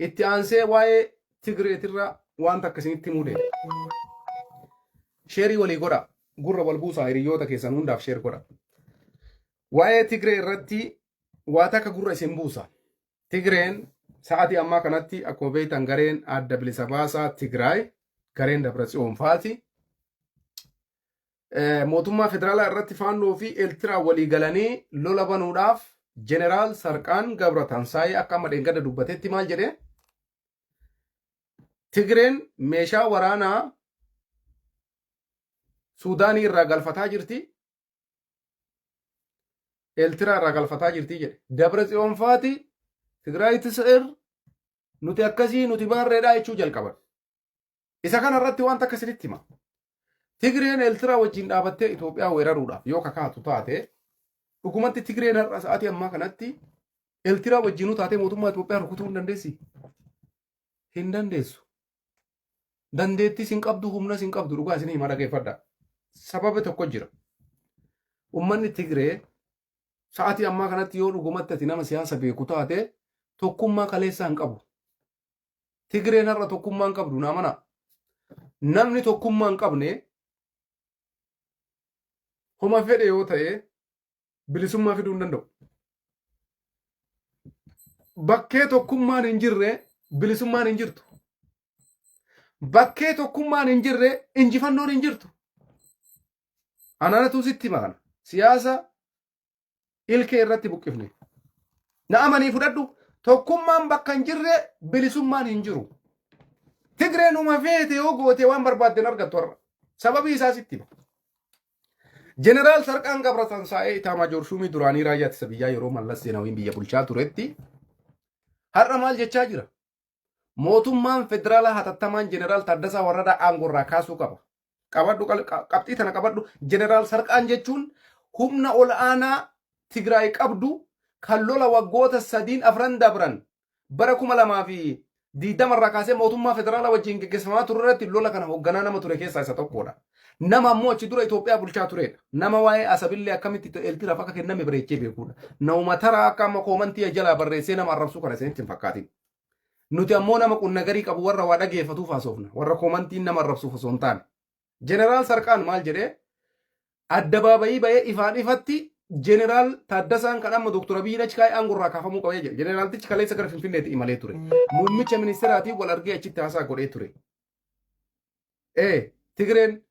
Itti aansee waa'ee Tigreetirraa wanta akka isinitti himuu deema. Sheerii walii godha. Gurra wal buusaa hiriyoota keessan hundaaf sheer godha. Waa'ee Tigree irratti waa takka gurra isin buusa. Tigreen sa'aatii ammaa kanatti akkuma beektan gareen adda bilisa baasaa Tigraay gareen Dabratsiyoon faati. Mootummaa federaalaa irratti faannoo fi Eeltiraa walii galanii lola banuudhaaf Jeneraal Sarqaan Gabra Tansaayee akka amma dheengadda dubbatetti maal jedhee? Tigreen meeshaa waraanaa Suudaanii irraa galfataa jirti. Eeltiraa irraa galfataa jirti jedhe. Dabra Tsiyoon faati Tigraay Tis'ir nuti akkasii nuti baarreedhaa jechuu jalqaban. Isa kana irratti wanta akka isinitti hima. Tigreen Eeltiraa wajjin dhaabattee Itoophiyaa weeraruudhaaf yoo kakaatu taate dhugumatti Tigreen har'a sa'aatii ammaa kanatti Eeltiraa wajjinuu taatee mootummaa Itoophiyaa rukutuu hin dandeessi? Hin dandeessu. Dandeettis hin qabdu, humnas hin qabdu dhugaa isin hima dhageeffadha. Sababa tokko jira. Uummanni Tigree sa'aatii ammaa kanatti yoo dhugumatti ati nama siyaasa beeku taate tokkummaa kaleessaa hin qabu. Tigreen har'a tokkummaa hin qabdu naa mana. Namni tokkummaa hin qabne homa fedhe yoo ta'e bilisummaa fiduu hin danda'u. Bakkee tokkummaan hin jirre bilisummaan hin jirtu. Bakkee tokkummaan hin jirre injifannoon hin jirtu. Ananatu sitti hima kana. Siyaasa ilkee irratti buqqifne. Na amanii fudhadhu. Tokkummaan bakka hin jirre bilisummaan hin jiru. Tigreen uma feete yoo goote waan barbaadde hin argattu har'a. Sababii isaa sitti hima. Jeneraal Sarqaan Gabratansaa'ee Itaamaajoor Shuumii duraanii raayyaa ittisa biyyaa yeroo Mallas Zeenaawiin biyya bulchaa turetti har'a maal jechaa jira? Mootummaan federaalaa hatattamaan Jeneraal Taaddasaa Warradaa aangoo irraa kaasuu qaba. Qabadhu qabxii tana qabadhu. Jeneraal Sarqaan jechuun humna ol aanaa Tigraay qabdu kan lola waggoota sadiin afran dabran bara 2020 irraa kaasee mootummaa federaalaa wajjin geggeeffamaa ture irratti lola kana hoogganaa nama ture keessaa isa tokkodha. Nama ammoo achi dura Itoophiyaa bulchaa turedha. Nama waa'ee Asabillee akkamitti Eeltiraaf akka kenname bareechee beekudha. Nama taraa akka amma koomantii jalaa barreessee nama arrabsuu kana isinitti hin fakkaatin. Nuti ammoo nama qunnagarii qabu warra waa dhageeffatuuf haasofna. Warra koomantiin nama arrabsuuf osoo hin taane. Jeneraal Sarqaan maal jedhee addabaabayii bahee ifaan ifatti Jeneraal Taaddasaan kan amma Dooktor Abiyyiin achi kaa'ee aangoo irraa kaafamuu qabee jedhe. Jeneraaltichi kaleessa gara Finfinneetti imalee ture. Muummicha ministeeraatiin wal argee achitti haasaa godhee ture. Ee Tigreen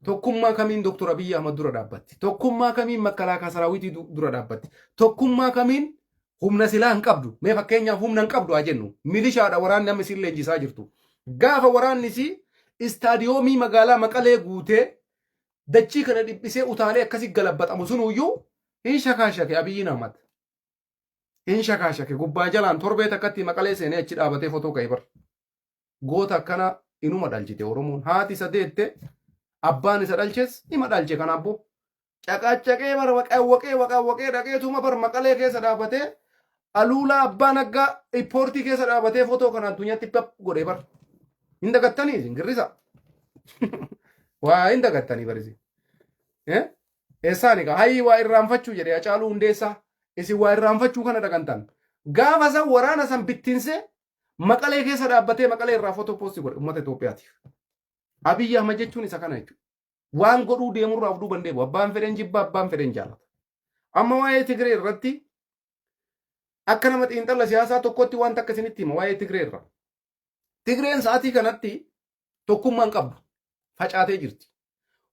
tokkummaa kamiin Dooktor Abiyyi Ahmad dura dhaabbatti? Tokkummaa kamiin makkalaakaa saraawitii dura dhaabbatti? Tokkummaa kamiin humna silaa hin qabdu? Mee fakkeenyaaf humna hin qabdu haa jennu. Milishaadha waraanni amma isin leenjisaa jirtu. Gaafa waraanni isii istaadiyoomii magaalaa Maqalee guutee dachii kana dhiphisee utaalee akkasi galabbaxamu sunuyyuu hin shakaashake Abiyyiin Ahmad. Hin shakaashake gubbaa jalaan torbee takkatti Maqalee seenee achi dhaabatee fotoo ka'e bar. Goota akkana inuma dhalchite Oromoon. Haati isa deette abbaan isa dhalches ima dhalche kana abbo. Caqaccaqee bar waqawwaqee waqawwaqee dhaqeetuma bar Maqalee keessa dhaabatee Aluulaa Abbaa Naggaa ippoortii keessa dhaabatee fotoo kana addunyaatti pap godhee bar. Hin dagattanii isin girrisa. Waa hin dagattanii bar isin. Eessaani kaa hayii waa irraanfachuu jedhee Hacaaluu Hundeessaa isin waa irraanfachuu kana dagantan. Gaafa san waraana san bittinsee Maqalee keessa dhaabbatee Maqalee irraa fotoo poosti godhe uummata Itoophiyaatiif. Abiyyi Ahmad jechuun isa kana jechuudha. Waan godhuu deemurraa of duuban deebi'u. Abbaan fedhen jibba abbaan fedhen jaalata. Amma waa'ee Tigree irratti akka nama xiinxala siyaasaa tokkotti wanta akka isinitti hima waa'ee Tigree irra. Tigreen sa'aatii kanatti tokkummaa hin qabdu. Facaatee jirti.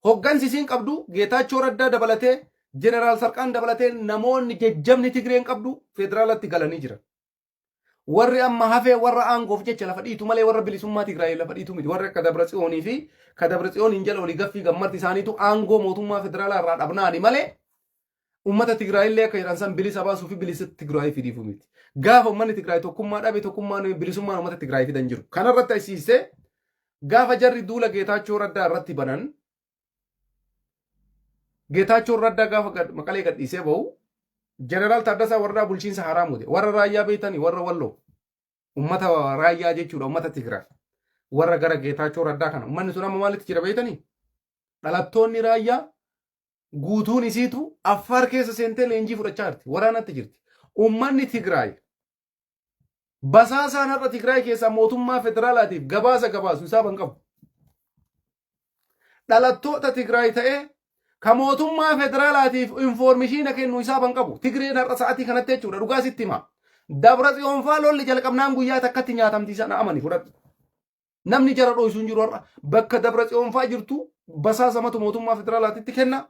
Hoggansi isiin qabdu Geetaachoo Raddaa dabalatee Jeneraal Sarqaan dabalatee namoonni jajjabni Tigreen qabdu federaalatti galanii jiran. Warri amma hafee warra aangoof jecha lafa dhiitu malee warra bilisummaa Tigraay lafa dhiitu miti. Warri akka Dabratsiyoonii fi ka Dabratsiyooniin jala olii gaffii gammarti isaaniitu aangoo mootummaa federaalaa irraa dhabnaani malee uummata Tigraay illee akka jedhan san bilisa baasuu fi bilisa Tigraay fidiifu miti. Gaafa uummanni Tigraay tokkummaa dhabe tokkummaan bilisummaan uummata Tigraay fidan jiru. Kanarratti asiisee gaafa jarri duula Geetaachoo Raddaa irratti banan Geetaachoon Raddaa gaafa Maqalee gadhiisee bahu Jeneraal Taaddasaa Wardaa bulchiinsa haaraa muude. Warra raayyaa beektanii warra Walloo. Ummata raayyaa jechuudha ummata Tigraay. Warra gara Geetaachoo Raddaa kana. Ummanni sun amma maalitti jira beektanii? Dhalattoonni raayyaa guutuun isiitu Affaar keessa seentee leenjii fudhachaa jirti. Waraanatti jirti. Ummanni Tigraay Basaasaan har'a Tigraay keessaa mootummaa federaalaatiif gabaasa gabaasu hisaaba hin qabu. Dhalattoota Tigraay ta'ee ka mootummaa federaalaatiif infoormishiina kennu hisaaba hin qabu. Tigreen har'a sa'atii kanatti jechuudha dhugaa sitti hima. Dabra Tsiyoonfaa lolli jalqabnaan guyyaa takkatti nyaatamti sana amani fudhadhu. Namni jara dhoysu hin jiru har'a. Bakka Dabra Tsiyoonfaa jirtu basaasamatu mootummaa federaalaatitti kenna.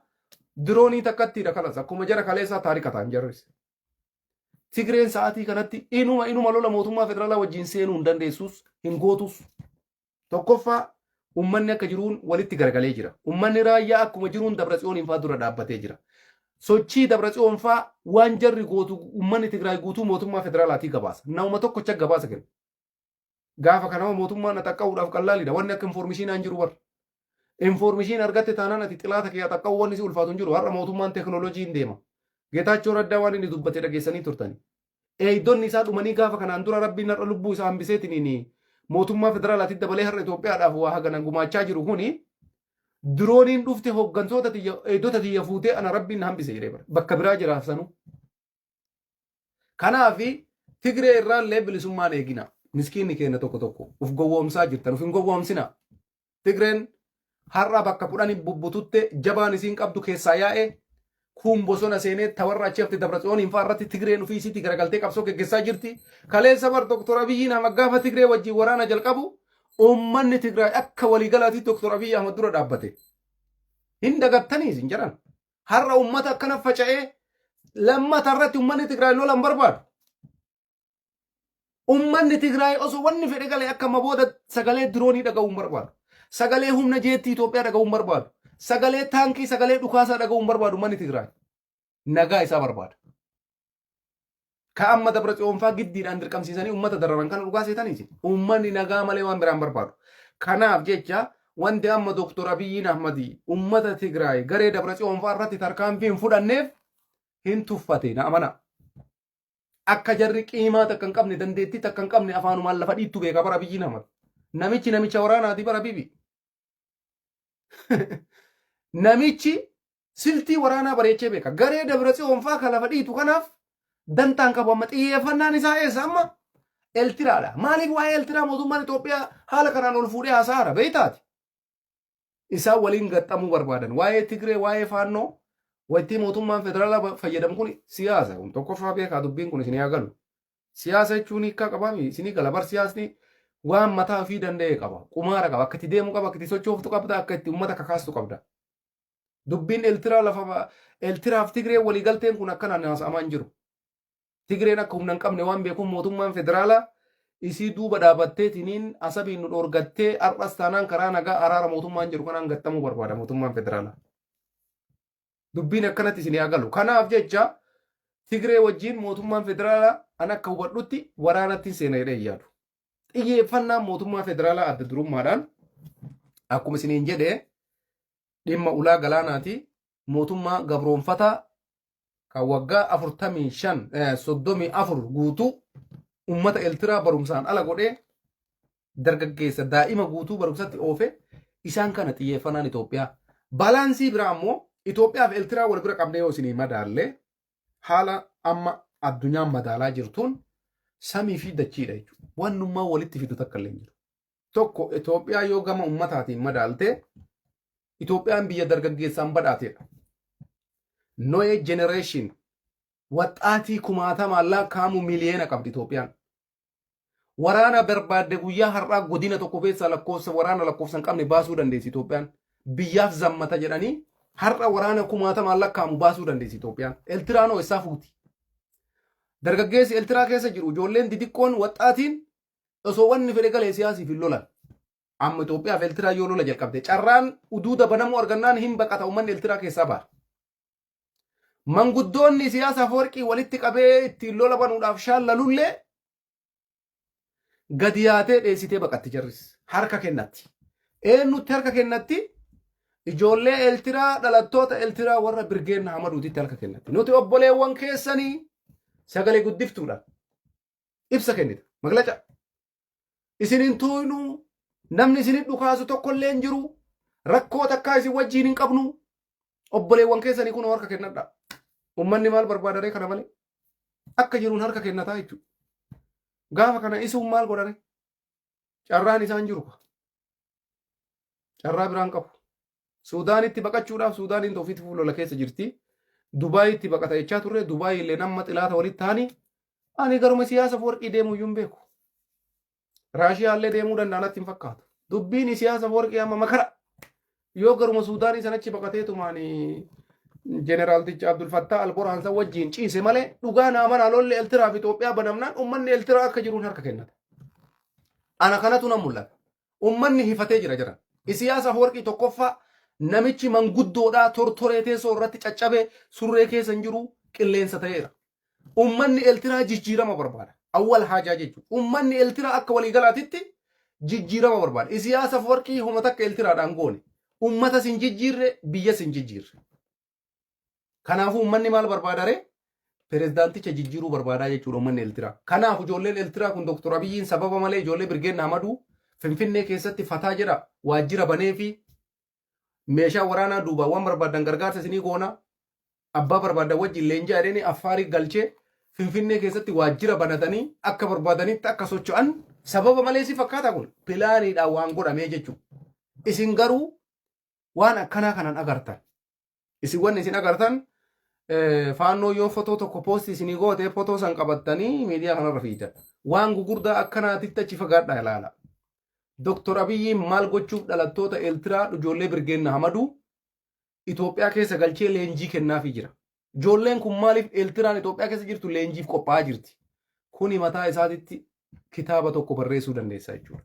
Diroonii takkattiidha kalas akkuma jara kaleessaa taarika ta'an jarris. Tigreen sa'aatii kanatti inuma inuma lola mootummaa federaalaa wajjin seenuu hin dandeessus hin gootus. Tokkoffaa ummanni akka jiruun walitti garagalee jira. Ummanni raayyaa akkuma jiruun Dabra Tsiyooniin faa dura dhaabbatee jira. Sochii Dabra Tsiyoon faa waan jarri gootu ummanni Tigraay guutuu mootummaa federaalaatii gabaasa. Nama tokkocha gabaasa kenna. Gaafa kana mootummaan axaqqa'uudhaaf qallaalidha. Wanni akka infoormishiinaa hin jiru bar. Infoormishiin argatte taanaan ati xilaata kee axaqqa'uu wanni si ulfaatu hin jiru. Har'a mootummaan teekinooloojii hin deema. Geetaachoo Raddaa waan inni dubbate dhageessanii turtani. Eeydonni isaa dhumanii gaafa kanaan dura Rabbiin har'a lubbuu isaa hambiseetiniin mootummaa federaalaatti dabalee har'a Itoophiyaadhaaf waa hagana gumaachaa jiru kuni dirooniin dhufte hooggantoota tiyya eeydota tiyya fuutee ana Rabbiin na hambise jedhee bara. Bakka biraa jiraaf sanuu. Kanaaf Tigree irraallee bilisummaan eegina. Miskiinni keenya tokko tokko uf gowwoomsaa jirtan uf hin gowwoomsina. Tigreen har'a bakka kudhani bubbututte jabaan isiin qabdu keessaa yaa'e kuun bosona seenee tawarra achi hafte Dabra Tsiyooniin fa'aa irratti Tigreen ofii isiitti garagaltee qabsoo geggessaa jirti. Kaleessa bar Dr. Abiyyiin Ahmad gaafa Tigree wajjin waraana jalqabu uummanni Tigraay akka waliigalaatti Dr. Abiyyi Ahmad dura dhaabbate. Hin dagattanii isin jedhan. Har'a uummata akkana faca'ee lammata irratti uummanni Tigraay lola hin barbaadu. Uummanni Tigraay osoo wanni fedhe galee akka amma booda sagalee diroonii dhaga'uu hin barbaadu. Sagalee humna jeettii Itoophiyaa dhaga'uu hin barbaadu. Sagalee taankii, sagalee dhukaasaa dhaga'uu hin barbaadu uummanni Tigraay. Nagaa isaa barbaada. Ka amma Dabra Tsiyoonfaa giddiidhaan dirqamsiisanii uummata dararan kana dhugaa seetanii isin. Uummanni nagaa malee waan biraan barbaadu. Kanaaf jecha wanti amma Dooktor Abiyyiin Ahmadi uummata Tigraay garee Dabra Tsiyoonfaa irratti tarkaanfii hin fudhanneef hin tuffate na amana. Akka jarri qiimaa takka hin qabne dandeettii takka hin qabne afaanumaan lafa dhiittu beeka bara Abiyyiin Ahmad. Namichi namicha waraanaati bara Bibi. Namichi siltii waraanaa bareechee beeka. Garee Dabratsiyoon fa'aa kan lafa dhiitu kanaaf dantaan qabu amma xiyyeeffannaan isaa eessa amma Eltiraadha. Maaliif waa'ee Eltiraa mootummaan Itoophiyaa haala kanaan ol fuudhee haasa'aara beektaati? Isaan waliin gaxxamuu barbaadan. Waa'ee Tigree, waa'ee Faannoo waytii mootummaan federaalaa fayyadamu kun siyaasa. Kun tokkoffaa beekaa dubbiin kun isin haa galu. Siyaasa jechuun hiikkaa qabaami isinii gala bar siyaasni waan mataa ofii danda'e qaba. Qumaara qaba. Akka itti deemu qaba, akka itti sochooftu qabda, akka itti uummata kakaastu qabda. Dubbiin Eltiraa lafa Eltiraaf Tigree waliigalteen kun akkanaan haasa'amaa hin jiru. Tigreen akka humna hin qabne waan beekuuf mootummaan federaalaa isii duuba dhaabattee tiniin asabiin nu dhoorgattee har'as taanaan karaa nagaa araara mootummaan jiru kanaan gattamuu barbaada mootummaan federaalaa. Dubbiin akkanatti isin haa galu. Kanaaf jecha Tigree wajjin mootummaan federaalaa an akka hubadhutti waraanatti hin seena jedhee hin yaadu. Xiyyeeffannaan mootummaa federaalaa adda durummaadhaan akkuma isiniin jedhe dhimma ulaa galaanaati mootummaa gabroonfataa kan waggaa 45 34 guutuu ummata Eltiraa barumsaan ala godhee dargaggeessa daa'ima guutuu barumsatti oofe isaan kana xiyyeeffannaan Itoophiyaa. Balaansii biraa ammoo Itoophiyaa fi Eltiraa wal bira qabnee yoo isinii madaalle haala amma addunyaan madaalaa jirtuun samii fi dachiidha jechuudha. Wannummaa walitti fidu takka illee hin jiru. Tokko Itoophiyaa yoo gama ummataatiin madaalte Itoophiyaan biyya dargaggeessaan badhaatedha. Noye generation waxxaatii kumaatamaan lakkaa'amu miliyoona qabdi Itoophiyaan. Waraana barbaadde guyyaa har'aa godina tokko keessaa lakkoofsa waraana lakkoofsa hin qabne baasuu dandeessi Itoophiyaan. Biyyaaf zammata jedhanii har'a waraana kumaatamaan lakkaa'amu baasuu dandeessi Itoophiyaan. Eltiraanoo eessaa fuuti? Dargaggeessi Eltiraa keessa jiru ijoolleen didiqqoon waxxaatiin osoo wanni fedhe galee siyaasiif hin lolan. Amma Itoophiyaa fi Eltiraa yoo lola jalqabde carraan uduuda banamuu argannaan hin baqata uummanni Eltiraa keessaa ba'a. Manguddoonni siyaasa Afwerqii walitti qabee ittiin lola banuudhaaf shaallalullee gadi yaatee dheessitee baqatti jarris harka kennatti. Eenyutti harka kennatti? Ijoollee Eltiraa dhalattoota Eltiraa warra Birgeen Hamaduutitti harka kennatti. Nuti obboleewwan keessanii sagalee guddiftuudhaan ibsa kennita. Maglaca. Isin hin tuuynu namni isin dhukaasu tokko illee hin jiru. Rakkoo takkaa isin wajjiin hin qabnu. Obboleewwan keessanii kun harka kennadha. Uummanni maal barbaadaree kana malee? Akka jiruun harka kennataa jechuudha. Gaafa kana isuun maal godhare? Carraan isaan jiru. Carraa biraan qabu. Suudaanitti baqachuudhaaf Suudaaniin ofiitti lola keessa jirti. Dubaayitti baqata jechaa turre. Dubaayi illee nama xilaata walitti ta'anii ani garuma siyaasa warqii deemuu iyyuu hin beeku. Raashiyaallee deemuu danda'a natti hin fakkaatu. Dubbiin siyaasa warqii amma makara. Yoo garuma Suudaanii sanachi baqateetumaan jeneraalticha Abdul Fattah Al-Burhaan san wajjin ciise malee, dhugaa naa manaa lolli Eltiraa fi Itoophiyaa banamnaan uummanni Eltiraa akka jiruun harka kennata. Ana kanatu nan mul'ata. Uummanni hifatee jira jira. Isiyaas Afwarqii tokkoffaa namichi manguddoodhaa tortoree teessoo irratti caccabee surree keessa hin jiru, qilleensa ta'eera. Uummanni Eltiraa jijjiirama barbaada. Awwal haajaa jechuudha. Uummanni Eltiraa akka waliigalaatitti jijjiirama barbaada. Isiyaas Afwarqii homa takka Eltiraadhaan goone. Uummatas hin jijjiirre, biyyas hin jijjiirre. Kanaafuu uummanni maal barbaada ree? Pirezidaanticha jijjiiruu barbaadaa jechuudha uummanni Eltiraa. Kanaaf ijoolleen Eltiraa kun Dr. Abiyyiin sababa malee ijoollee Birgeen Hamaduu Finfinnee keessatti fataa jedha waajjira banee fi meeshaa waraanaa duubaan waan barbaadan gargaarsa isinii goona, abbaa barbaadan wajjin leenjaa jedhanii Affaarii galchee Finfinnee keessatti waajjira banatanii akka barbaadanitti akka socho'an sababa malee si fakkaata? Kun pilaaniidhaan waan godhamee jechuudha. Isin garuu waan akkanaa kanan agartan. Isin wanni isin agartan faannoo yoo fotoo tokko post isinii goote, fotoo san qabattanii miidiyaa kanarra fiidan. Waan gugurdaa akkanaatitti achi fagaadhaa ilaala. Dr. Abiyyiin maal gochuuf dhalattoota Eeltiraa ijoollee Birgeenna Hamaduu Itoophiyaa keessa galchee leenjii kennaafii jira? Ijoolleen kun maaliif Eeltiraan Itoophiyaa keessa jirtu leenjiif qophaa'aa jirti? Kuni mataa isaatitti kitaaba tokko barreessuu dandeessa jechuudha.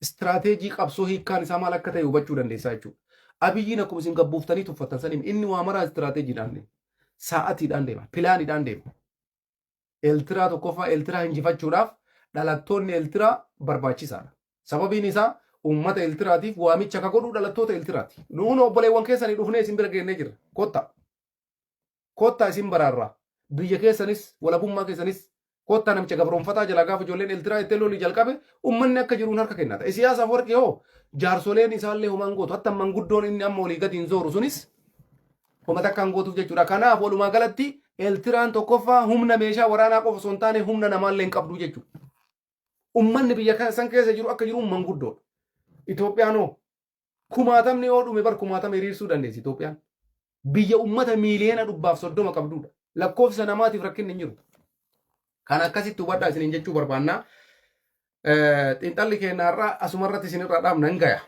Istiraateejii qabsoo hiikkaan isaa maal akka ta'e hubachuu dandeessaa jechuudha. Abiyyiin akkuma isin gabbuuftanii tuffattan saniin inni waa maraa istiraateejiidhaan deema. Sa'atiidhaan deema. Pilaaniidhaan deema. Eeltiraa tokkoffaa Eeltiraa injifachuudhaaf dhalattoonni Eeltiraa barbaachisaadha. Sababiin isaa uummata Eeltiraatiif waamicha ka godhu dhalattoota Eeltiraati. Nuun obboleewwan keessanii dhufnee isin bira geennee jirra. Kottaa. Kottaa isin baraarraa. Biyya keessanis, walabummaa keessanis kottaa. Namicha gabroonfataa jalaa gaafa ijoolleen Eeltiraa itti lolli jalqabe uummanni akka jiruun harka kennata. Isiyaas Afwarqii hoo jaarsoleen isaallee homaan gootu. Hatta manguddoon inni amma olii gadi hin zooru sunis homa takkaan gootuuf jechuudha. Kanaaf walumaa galatti Eeltiraan tokkoffaa humna meeshaa waraanaa qofa osoo hin taane humna namaallee hin qabdu jechuudha. Uummanni biyya san keessa jiru akka jiru manguddoodha. Itoophiyaan hoo kumaatamni yoo dhume bar kumaatama hiriirsuu dandeessi Itoophiyaan. Biyya uummata miiliyoona 130 qabdudha. Lakkoofsa namaatiif rakkinni hin jiru. Kan akkasitti hubadhaa isiniin jechuu barbaannaa. Xiinxalli keenya har'aa asumarratti isinirraa dhaabna, hin gaya.